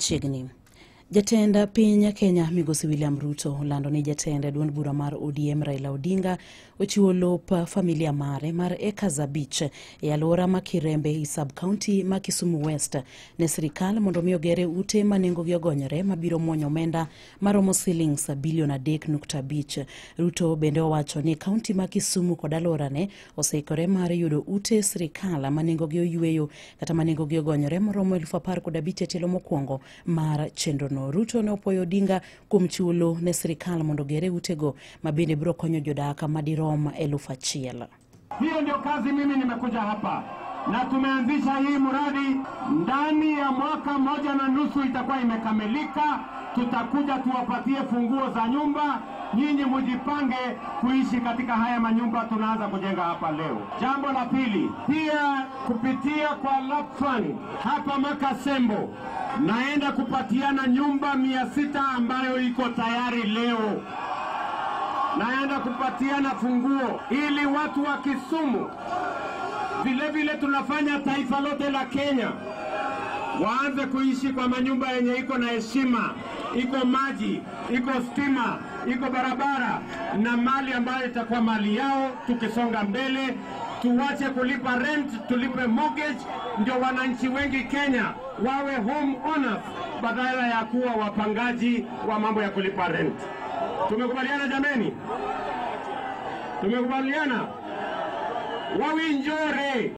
Machiegni. Jatend piny Kenya Migosi William Ruto olando ni jatend duond bura mar ODM Raila Odinga ochiwo lop familia mare mar acres 5 e alwora ma Kirembe e sub-county ma Kisumu West ne sirikal mondo mi ogere ute ma nengogi ogonyore mabiro muonyo omenda maromo silings bilion 3.5. Ruto bende owacho ni kaunti ma Kisumu kod alworane oseikore mar yudo ute sirikal ma nengogi oyweyo kata ma nengogi ogonyore moromo 15,000 e tielo mokwongo mar chenrono. Ruto ne opuoyo Odinga kuom chiwo lowo ne sirikal mondo ogere utego ma bende biro konyo jodak madirom 1,000. Hiyo ndio kazi mimi nimekuja hapa na tumeanzisha hii mradi ndani ya mwaka 1.5 itakuwa imekamilika. Tutakuja tuwapatie funguo za nyumba, nyinyi mujipange kuishi katika haya manyumba tunaanza kujenga hapa leo. Jambo la pili, pia kupitia kwa Lapfund hapa Makasembo naenda kupatiana nyumba 600 ambayo iko tayari leo. Naenda kupatiana funguo ili watu wa Kisumu, vile vile tunafanya taifa lote la Kenya, waanze kuishi kwa manyumba yenye iko na heshima, iko maji, iko stima, iko barabara na mali ambayo itakuwa mali yao. Tukisonga mbele, tuwache kulipa rent, tulipe mortgage, ndio wananchi wengi Kenya wawe home owners badala ya kuwa wapangaji wa mambo ya kulipa rent. Tumekubaliana jameni? Tumekubaliana? Wawinjore.